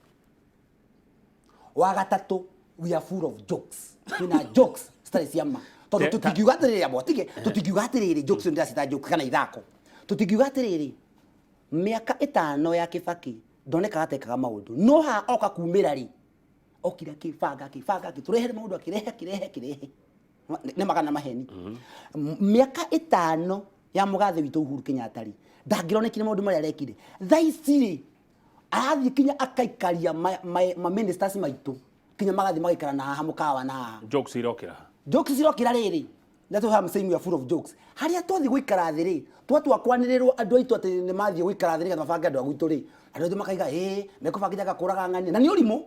wa gatatũ we are full of jokes, twĩna jokes citarĩ cia ma, tondũ tũtingiuga atĩrĩrĩ, amba tige, tũtingiuga atĩrĩrĩ jokes ndĩracita jokes kana ithako, tũtingiuga atĩrĩrĩ mĩaka 5 ya Kibaki ndonekaga tekaga maũndũ, no haha oka kumĩra rĩ, okire akĩbanga akĩbanga akĩtũrehere maũndũ, akĩrehe akĩrehe akĩrehe nĩ magana maheni. Mĩaka 5 ya mũgathe witũ Uhuru Kenyatta rĩ, ndangĩronekire maũndũ marĩa arekire. Thaa ici rĩ, arathiĩ kinya akaikaria ma ministers maitũ, kinya magathiĩ magaikara na haha mũkawa na haha. Jokes irokĩra. Jokes cirokĩra rĩrĩ. That's why I'm saying we are full of jokes. Harĩa twathiĩ gũikara thĩ rĩ, twatua kwanĩrĩrwo andũ aitũ atĩ nĩ mathiĩ gũikara thĩ nĩgetha mabange andũ a gwitũ rĩ, andũ aitũ makaiga ĩĩ mekũbangithia kũraga ng'ania, na nĩ ũrimũ.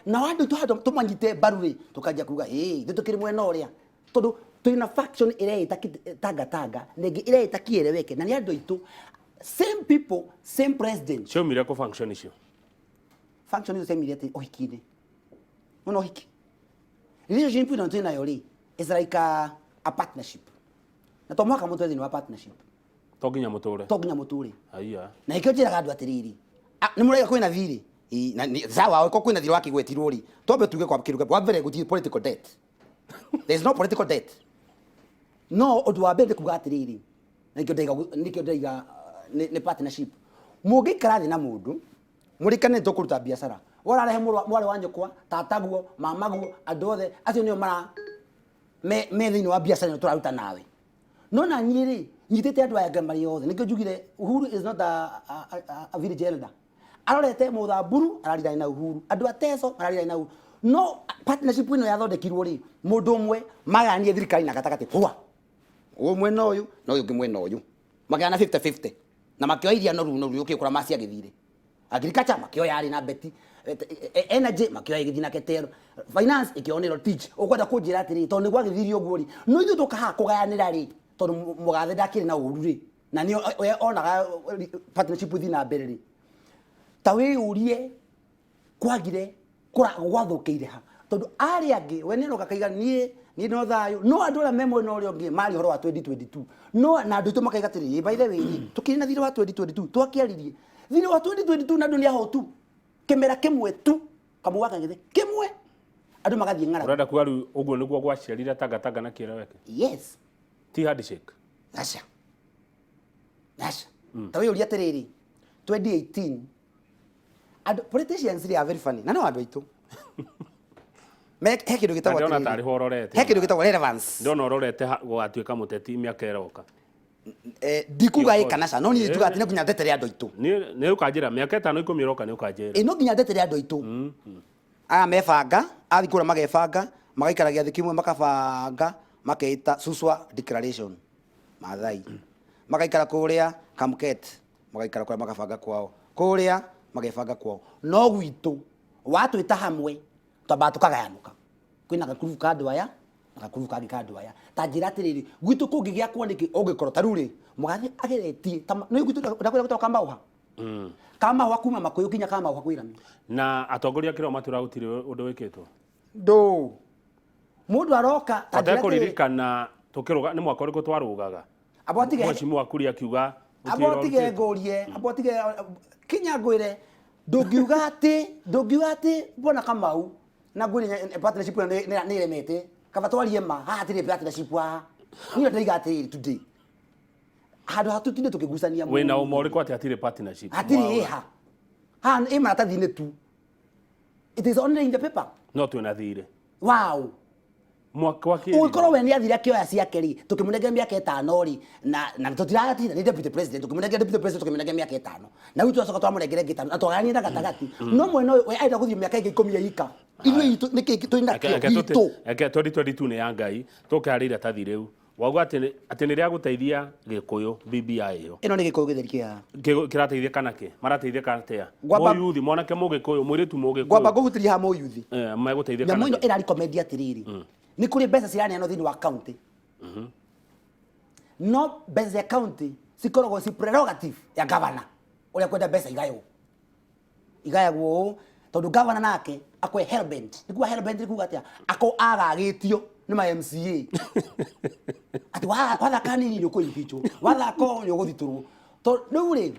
Nao andũ aitũ handũ tũmanyite mbaru rĩ, tũkanjia kuga ĩĩ ithuĩ tũkĩrĩ mwena ũrĩa, tondũ twĩna faction ĩreĩta Tanga Tanga na ĩngĩ ĩreĩta Kieleweke, na nĩ andũ aitũ, same people, same president. Ciaumire kũ function icio? Function icio ciaumire atĩ ũhiki-inĩ, nona ũhiki relationship ĩno twĩ nayo rĩ, is like a partnership, na to mũhaka mũtũre thĩinĩ wa partnership. To nginya mũtũre. To nginya mũtũre. Haiya. Na ikĩo njĩraga andũ atĩrĩrĩ, nĩ mũraiga kwĩna thirĩ. Ĩ, na sawa, ko kwĩna thirĩ wakĩgwetirwo rĩ, twambe tuge kwa kĩruga wa mbere gũtirĩ political debt. There is no political debt. No ũndũ wa mbere nĩ kuga atĩrĩrĩ, na nĩkĩo ndaiga, nĩkĩo ndaiga nĩ partnership. Mũngĩikara thĩ na mũndũ mũrĩkane nĩ tũkũruta biacara, we ũrarehe mwarĩ wa nyũkwa, tataguo, mamaguo, andũ othe acio nĩo mara me thĩinĩ wa biacara ĩno tũraruta nawe. No na niĩ rĩ, nyitĩte andũ aya marĩ othe, nĩkĩo njugire Uhuru is not a village elder. Arorete Mũthamburu ararirane na Uhuru, andũ a Teso mararirane na Uhuru. No partnership ĩno yathondekirwo rĩ, mũndũ ũmwe magayanie thirikari na gatagatĩ hwa, ũyũ mwena ũyũ na ũyũ ũngĩ mwena ũyũ, makĩgayana 50-50, na makĩoya iria noru noru yũkĩte kũrĩa maciagĩthire. Agriculture makĩoya arĩ na Beti, energy makĩoya ĩgĩthiĩ na Keter, finance ĩkĩoywo nĩ Rotich. Ũkwenda kũnjĩra atĩrĩrĩ, tondũ nĩ gwagĩthirio ũguo rĩ, no ithuĩ tũka haha kũgayanĩra rĩ, tondũ mũgathe ndakĩrĩ na ũru rĩ, na nĩ onaga partnership ĩthiĩ na mbere rĩ, ta wĩyũrie kwagire gwathũkĩire ha, tondũ arĩa angĩ we nĩ aroka akaiga niĩ no thayũ, no andũ arĩa me mwena ũrĩa ũngĩ mari ũhoro wa 2022, no na andũ aitũ makaiga atĩrĩrĩ, by the way rĩ, tũkĩrĩ na thirĩ wa 2022, twakĩaririe thirĩ wa 2022 na andũ nĩ ahotu kĩmera kĩmwe tu, kamũ wa kang'ethe kĩmwe, andũ magathiĩ ng'aragu. Ũrenda kuga rĩu ũguo nĩguo gwaciarire Tanga Tanga na Kieleweke? Yes. Ti handshake? Aca, aca. Ta wĩyũrie atĩrĩrĩ, 2018 andũ politicians, they are very funny, na no andũ aitũ He kindu gitagwo Ndĩrona atĩrĩrĩ. tarĩ ho ũrorete. He kindu gitagwo relevance. Ndĩrona ũrorete gũgatuĩka mũteti mĩaka ĩroka. Ndikuga ĩ kana ca, no niĩ njugaga atĩ no nginya ndetere andũ aitũ. Nĩ ũkanjĩra mĩaka 5 10 ĩroka nĩ ũkanjĩra. Ĩ no nginya ndetere andũ aitũ. Aya mebanga, athiĩ kũrĩa magebanga, magaikara gĩathĩ kĩmwe makabanga, makeĩta Suswa Declaration, Maathai. Magaikara kũrĩa Kamket, magaikara kũrĩa makabanga kwao. Kũrĩa magebanga kwao. No gwitũ, watwĩta hamwe, twambaga tũkagayanũka. Kwĩna gakurubu ka andũ aya, na gakurubu kangĩ ka andũ aya. Ta njĩra atĩrĩrĩ, gwitũ kũngĩgĩakwo nĩkĩ ũngĩkorwo ta rĩu rĩ, Mũgathe ageretie, nĩ gwitũ ndakwĩra gwĩtagwo Kamauha. Kamauha kuma Makũyũ nginya Kamauha kwĩ rami. Na atongoria kĩrĩa matwĩra gũtirĩ ũndũ wĩkĩtwo. Ndũ. Mũndũ aroka ta njĩra atĩrĩrĩ. Ũtekũririkana tũkĩrũga nĩ mwaka ũrĩkũ twarũgaga? Amba ũtige Mheshimiwa Kuria akiuga amba ũtige ngũrie, amba ũtige kinya ngwĩre ndũngiuga atĩ Bwana Kamau na ngwĩre partnership ĩno nĩ ĩremete, kaba twarie ma haha hatirĩ partnership haha. Niĩ ndĩraiga atĩrĩrĩ today. Handũ ha tũtinde tũkĩgucania Wĩna ũma ũrĩkũ atĩ hatirĩ partnership? Hatirĩ ĩha. Haha ĩ maratathi-inĩ tu. It is only in the paper. No twĩna thirĩ. Wow. Mwaka wa kĩrĩ. Ũngĩkorwo we nĩ athire akĩoya ciake rĩ, tũkĩmũnengera mĩaka 5 rĩ, na tũtiratinda nĩ deputy president, tũkĩmũnengera deputy president tũkĩmũnengera mĩaka 5. Na rĩu twacoka twamũnengera ĩngĩ 5 na twagayania na gatagatĩ. No mwena ũyũ we arenda gũthiĩ mĩaka ĩngĩ 10 ĩika. Ithuĩ itũ nĩ kĩĩ twĩ nakĩo gitũ? Reke 2022 nĩ ya Ngai, tũke harĩ iratathi rĩu. Wauga atĩ nĩ rĩa gũteithia Gĩkũyũ BBI ĩyo. Ĩno nĩ Gĩkũyũ gĩtheri kĩa. Kĩrateithia kana kĩ? Marateithĩka atĩa? Mũyuthi, mwanake Mũgĩkũyũ, mũirĩtu Mũgĩkũyũ. Ngwamba ngũhutĩria haha mũyuthi. Megũteithĩka Nyamũ ĩno ĩra recommend atĩrĩrĩ, nĩ kũrĩ mbeca ciraneanwo thĩinĩ wa county. No mbeca cia county cikoragwo ci prerogative ya governor ũrĩa kwenda mbeca igaywo. Igayagwo ũũ tondũ governor nake akwe hellbent. Nĩ kuga hellbent nĩ kuga atĩa? Ako agagĩtio nĩ ma MCA. Atĩ wathaka nini nĩ ũkũimpeachwo, wathaka ũũ nĩ ũgũthitũrwo. Tondũ rĩu rĩ,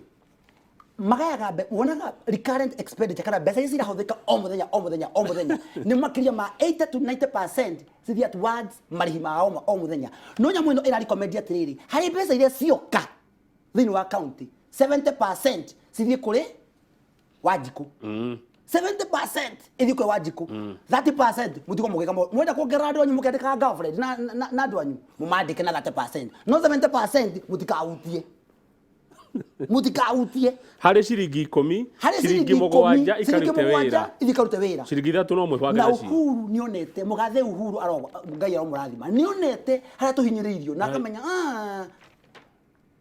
magayaga wonaga recurrent expenditure kana mbeca iria cirahũthĩka o mũthenya o mũthenya o mũthenya nĩ makĩria ma 80 to 90% cithiaga towards marĩhi ma o mũthenya. No nyamũ ĩno ĩra recommend atĩrĩrĩ, harĩ mbeca iria cioka thĩinĩ wa county 70% cithiĩ kũrĩ Wanjikũ. 70% ĩthiĩ kũrĩ Wanjikũ. 30% mũtigwo mũgĩka mwenda kuongerera andũ anyu mũkĩandĩkaga girlfriend na andũ anyu mũmandĩke na 30%, no 70% mũtikahutie. Mũtikahutie. Harĩ ciringi 10, Harĩ ciringi ciringi 7 ikũmi, ciringi ikarute mũgwanja wĩra. ithiĩ ikarute wĩra. Ciringi 3 no mwĩbange Na nacio. Uhuru nĩonete, mũgathe Uhuru Ngai aromũrathima. Nĩonete harĩa tũhinyĩrĩirio na akamenya,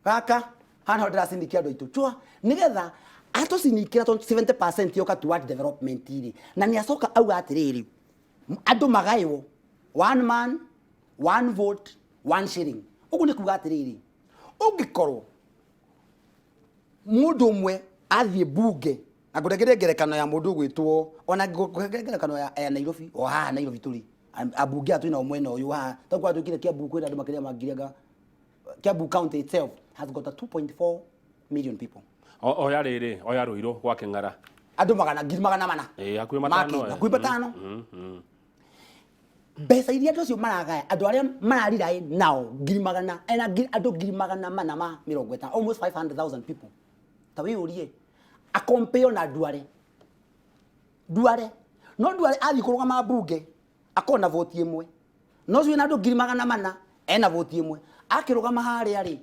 gaka haha nĩho ndĩracinikia andũ aitũ. Chua, nĩgetha atũcinikĩra tondũ 70% yoka toward development rĩ. Na nĩacoka auga atĩrĩrĩ, andũ magaywo one man, one vote, one shilling. Ũguo nĩ kuga atĩrĩrĩ, ũngĩkorwo mũndũ ũmwe athiĩ bunge, na ngũnengere ngerekano ya mũndũ ũgwĩtwo, ona ngũnengere ngerekano ya Nairobi, o haha Nairobi tũrĩ, ambunge aya twĩnao mwena ũyũ haha, tondũ kwatwĩkire Kiambu kwĩna andũ makĩria ma ngiri anga, Kiambu County itself has got a 2.4 million people. Oya rĩrĩ, oya Ruiru gwa Kĩng'ara. Andũ magana, ngiri magana mana. Ĩĩ, hakuhĩ matano, Maki, hakuhĩ matano. Mbeca iria andũ acio maragaya, andũ arĩa marariraĩ nao ngiri magana, ena ngiri, andũ ngiri magana mana ma mĩrongo ĩtano, almost 500,000 people. Ta wĩyũrie, akompeo na Duale. Duale. No Duale athiĩ kũrũgama mbunge, akona voti ĩmwe. No ũcio wĩna andũ ngiri magana mana, ena voti ĩmwe. Akĩrũgama harĩa rĩ,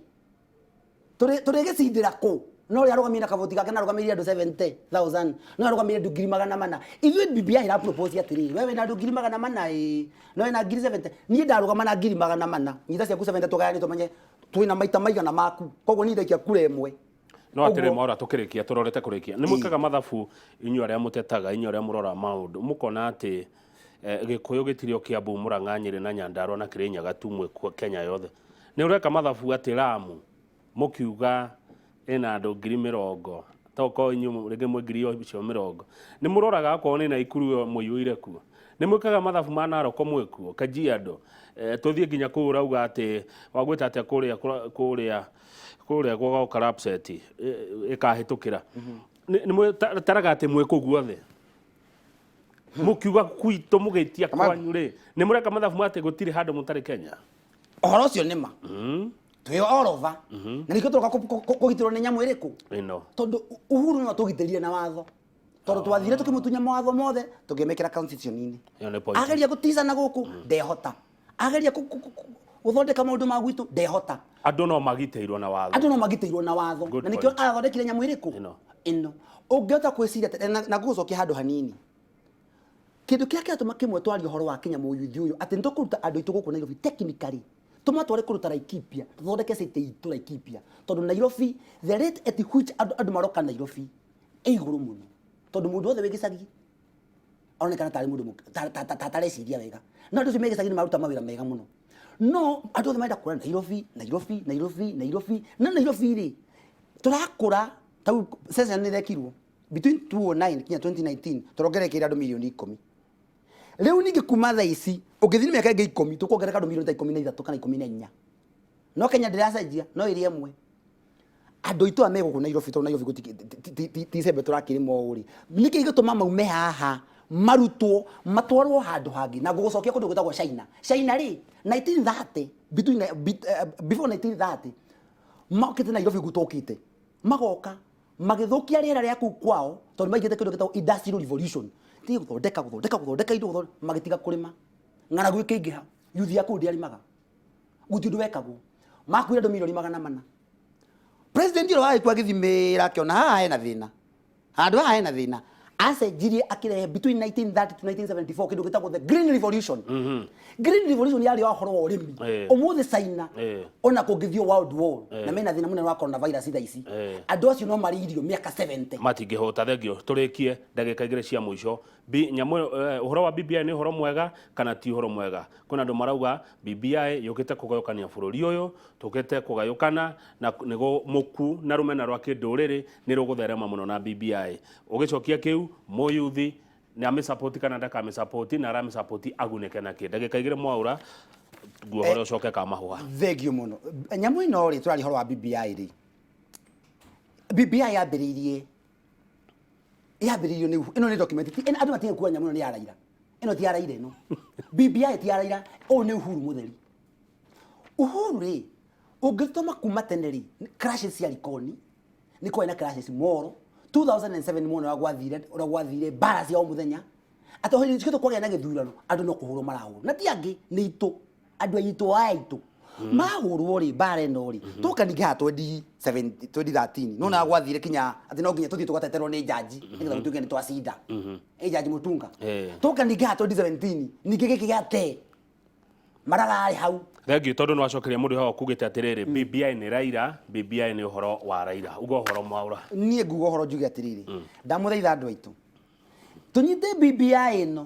tũrĩgĩcindĩra kũ? No ũrĩa arũgamire na kavoti gake na arũgamĩrĩire andũ 70,000, no arũgamĩrĩire andũ ngiri magana mana. Ithuĩ BBI ĩra propose atĩrĩrĩ, we wĩna andũ ngiri magana mana ĩĩ, no wĩna ngiri 70. Niĩ ndarũgama na ngiri magana mana, nyita ciaku 70 tũgayane tũmenye twĩna maita maigana maku. Koguo niĩ ndaikia kura ĩmwe. No atĩrĩ Ũguo. Mwaura, tũkĩrĩkia, tũrorete kũrĩkia. Nĩ mwĩkaga mathabu inyuĩ arĩa mũtetaga, inyuĩ arĩa mũroraga maũndũ, mũkona atĩ Gĩkũyũ gĩtirĩ o Kiambu, Murang'a, Nyĩrĩ na Nyandarua na Kĩrĩnyaga tu mwĩ Kenya yothe. Nĩ ũreka mathabu atĩ Lamu mũkiuga ĩna andũ ngiri mĩrongo, tokorwo inyuĩ rĩngĩ mwĩ ngiri icio mĩrongo. Nĩ mũroraga okorwo nĩ Naikuru ĩyo mũiyũire kuo. Nĩ mwĩkaga mathabu ma Narok mwĩ kuo, Kajiado. Tũthiĩ nginya kũu ũrauga atĩ wagwĩta atĩa kũrĩa kũrĩa kũrĩa gũgoka LAPSSET ĩkahĩtũkĩra. Nĩ mwĩtaraga atĩ mwĩ kũu guothe. Mũkiuga kwitũ mũgĩtia kwanyu rĩ, nĩ mũreka mathabu ma atĩ gũtirĩ handũ mũtarĩ Kenya? Ũhoro ũcio nĩ ma. Twĩ all over. Na nĩkĩo tũroka kũgitĩrwo nĩ nyamũ ĩrĩkũ? Ĩno. Tondũ Uhuru no atũgitĩrire na watho. Tondũ twathire tũkĩmũtunya mawatho mothe, tũkĩmekĩra constitution-inĩ. Ĩyo nĩ point. Ageria gũticana gũkũ, ndehota. Ageria gũthondeka maũndũ ma gwitũ, ndehota. Andũ no magitĩirwo na watho. Andũ no magitĩirwo na watho. Good Na nĩkĩo point. arathondekire nyamũ ĩrĩkũ? Ĩno. Ĩno. Ũngĩhota gwĩciria na ngũgũcokia handũ hanini. Kĩndũ kĩrĩa kĩratũma kĩmwe twarie ũhoro wa Kenya mũyuthi ũyũ, atĩ nĩtũkũruta andũ aitũ gũkũ Nairobi technically, tũmatware kũndũ ta Laikipia, tũthondeke city itũ Laikipia, tondũ Nairobi, the rate at which andũ maroka Nairobi ĩ igũrũ mũno, tondũ mũndũ wothe wĩ gĩcagi aronekana tarĩ mũndũ tareciria wega, no andũ acio me gĩcagi nĩ maruta mawĩra mega mũno, no andũ othe marenda kũra Nairobi, Nairobi, Nairobi, Nairobi. Na Nairobi rĩ, tũrakũra tau session nĩ ĩrekirwo between 2009 kinya 2019, tũrongerekeire andũ mirioni 10. Rĩu ningĩ kuma thaa ici ũngĩthiĩ mĩaka ĩngĩ 10, tũkuongereka andũ mirioni ta 13 kana 14. No Kenya ndĩracenjia, no ĩrĩ ĩmwe. Andũ aitũ aya me gũkũ Nairobi, tondũ Nairobi ti icembe tũrakĩrĩma ũũ rĩ, nĩkĩ gĩgũtũma maume haha, marutwo, matwarwo handũ hangĩ? Na ngũgũcokia kũndũ gwĩtagwo China. China rĩ, 1930, between, before 1930, mokĩte Nairobi ũguo tũkĩte, magoka magĩthũkia rĩera rĩa kũu kwao, tondũ maigĩte kĩndũ gĩtagwo industrial revolution, ti gũthondeka, gũthondeka, gũthondeka indo, gũthondeka, magĩtiga kũrĩma. Ng'aragu ĩkĩingĩha, yuthi ya kũu ndĩarĩmaga, gũtirĩ ũndũ wekagwo, makuire andũ mirioni 400. President ũrĩa warĩ kuo agĩthimĩra, akĩona haha hena thĩna, handũ haha hena thĩna, acenjirie, akĩrehe between 1930 to 1974 kĩndũ gĩtagwo the Green Revolution. Green Revolution yarĩ wa ũhoro wa ũrĩmi. Ũmũthĩ China, ona kũngĩthiĩ world war na mena thĩna mũnene wa coronavirus thaa ici, andũ acio no marĩ irio mĩaka 70. Matingĩhũta. Thengio. Tũrĩkie ndagĩka 2 cia mũico. Nyamũ ũhoro wa BBI nĩ ũhoro mwega kana ti ũhoro mwega? Kwĩna andũ marauga BBI yũkĩte kũgayũkania bũrũri ũyũ, tũkĩte kũgayũkana na nĩgo mũku na rũmena rwa kĩndũrĩrĩ nĩ rũgũtherema mũno na BBI. Ũgĩcokia kĩu, mũyuthi nĩ amĩsapoti kana ndakamĩsapoti, na aramĩsapoti agunĩke nakĩ? Ndagĩka 2, Mwaũra, nguohore ũcoke kamahũa. Thengio mũno. Nyamũ ĩno rĩ, tũraria ũhoro wa BBI rĩ, BBI yambĩrĩirio nĩ, ĩno nĩ document, andũ matige kuga nyamũ ĩno nĩ ya Raila. Ĩno ti ya Raila, ĩno BBI ti ya Raila. Ũyũ nĩ Uhuru mũtheri. Uhuru rĩ, ũngĩtũma kuma tene rĩ, crashes cia Likoni, nĩ kwarĩ na crashes Moro 2007, muona ũrĩa gwathire, ũrĩa gwathire, mbara cia o mũthenya, atĩ hĩndĩ cikĩtwo kwagĩa na gĩthurano, andũ no kũhũrwo marahũrwo, na ti angĩ, nĩ itũ, andũ aitũ, aya aitũ mahũrwo rĩ, mbara ĩno rĩ, tũka ningĩ haha 20 2013, nona gwathire kinya atĩ no nginya tũthiĩ tũgateterwo nĩ jaji nĩgetha gũtuĩke nĩ twacinda, ĩ jaji Mutunga. Tũka ningĩ haha 2017, ningĩ gĩkĩ gĩa te marararĩ hau. Thengio, tondũ nĩ wacokeria mũndũ haha ũkugĩte atĩrĩrĩ, BBI nĩ Raila, BBI nĩ ũhoro wa Raila. Uga ũhoro, Mwaũra. Niĩ nguga ũhoro, njuge atĩrĩrĩ, ndamũthaitha andũ aitũ, tũnyite BBI ĩno,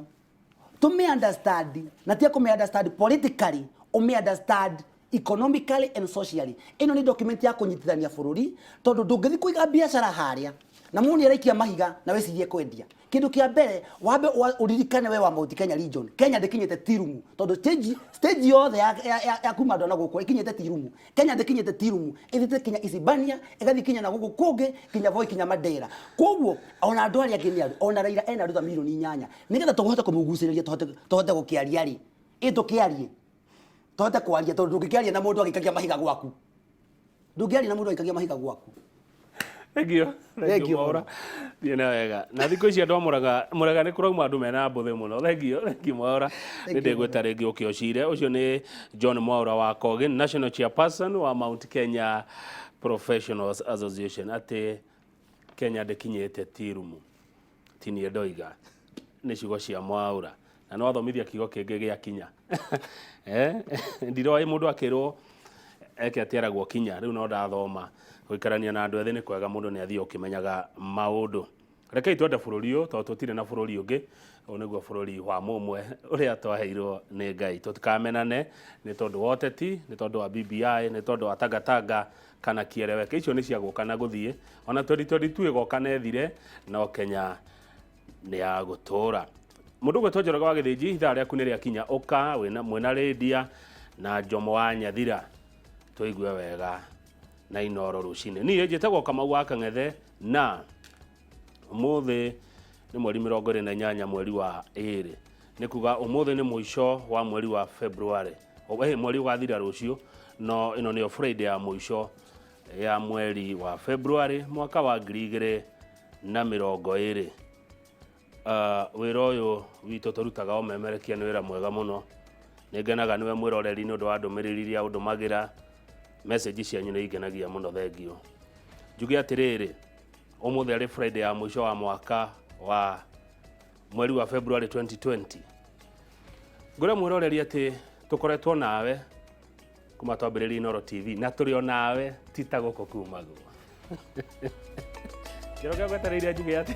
tũmĩ understand, na tia kũmĩ understand politically, ũmĩ understand economically and socially. Ĩno nĩ document ya kũnyitithania bũrũri, tondũ ndũngĩthiĩ kũiga biacara harĩa na mũndũ nĩ araikia mahiga na wĩcirie kwendia. Kĩndũ kĩa mbere, wambe ũririkane we wa Mount Kenya region, Kenya ndĩkinyĩte tirumu, tondũ stage yothe ya kuma andũ na gũkũ ĩkinyĩte tirumu. Kenya ndĩkinyĩte tirumu, ĩthiĩte kinya Isibania, ĩgathiĩ kinya na gũkũ kũngĩ, kinya Voi, kinya Mandera. Koguo ona andũ arĩa angĩ nĩ andũ, ona Raila ena andũ ta mirioni 8, nĩgetha tũhote kũmũgucĩrĩria, tũhote gũkĩaria rĩ, ĩ tũkĩarie, tũhote kwaria, tondũ ndũngĩkĩaria na mũndũ agĩikagia mahiga gwaku, ndũngĩaria na mũndũ agĩikagia mahiga gwaku. Thengio. Thengio. Thengio, Mwaũra. Thiĩ na wega. Na thikũ ici andũ a Mũrang'a, Mũrang'a nĩ kũrauma andũ mena mbũthĩ mũno. Thengio, thengio, Mwaũra. Nĩ ndĩgwĩta rĩngĩ ũkĩ ũcire. Ũcio nĩ John Mwaũra wa Kogin, National Chairperson wa Mount Kenya Professionals Association, atĩ Kenya ndĩkinyĩte tirumu. Ti niĩ ndoiga, nĩ ciugo cia Mwaũra. Na nĩ wathomithia kiugo kĩngĩ gĩa kinya. Ndiroĩ mũndũ akĩrwo eke atĩ eragwo kinya, rĩu no ndathoma. Gũikarania na andũ ethĩ nĩ kwega, mũndũ nĩ athiĩ ũkĩmenyaga maũndũ. Rekei twende bũrũri ũyũ, tondũ tũtirĩ na bũrũri ũngĩ. Ũyũ nĩguo bũrũri wa mũmwe ũrĩa twaheirwo nĩ Ngai. Tũtikamenane nĩ tondũ wa ũteti, nĩ tondũ wa BBI, nĩ tondũ wa tangatanga kana kiereweke. Icio nĩ cia gũka na gũthiĩ. Ona 2022 ĩgoka na ĩthire, no Kenya nĩ ya gũtũũra. Mũndũ ũgwĩtwo Njoroge wa Gĩthĩnji, ithaa rĩaku nĩ rĩakinya. Ũka wĩna mwĩna Rĩndia na Njomo wa Nyathira, tũigue wega na Inoro Rũcinĩ. Niĩ njĩtagwo Kamau wa Kang'ethe, na ũmũthĩ nĩ mweri 28 mweri wa 2, nĩ kuga ũmũthĩ nĩ mũico wa mweri wa February. Mweri ũgathira rũciũ, no ĩno nĩyo Friday ya mũico ya mweri wa February mwaka wa 2020. Wĩra ũyũ witũ tũrutaga ũmemerekia nĩ wĩra mwega mũno. Nĩ ngenaga nĩwe mwĩroreri nĩ ũndũ wa ndũmĩrĩri iria ũndũmagĩra. Message cianyu nĩ ingenagia mũno, thengio. Njuge atĩrĩrĩ, ũmũthĩ arĩ Friday ya mũico wa mwaka wa mweri wa February 2020. Ngũre mwĩroreri atĩ tũkoretwo nawe kuma twambĩrĩria Inooro TV na tũrĩ o nawe ti ta gũkũ kumagwo. Njoroge gwetereire njuge atĩ.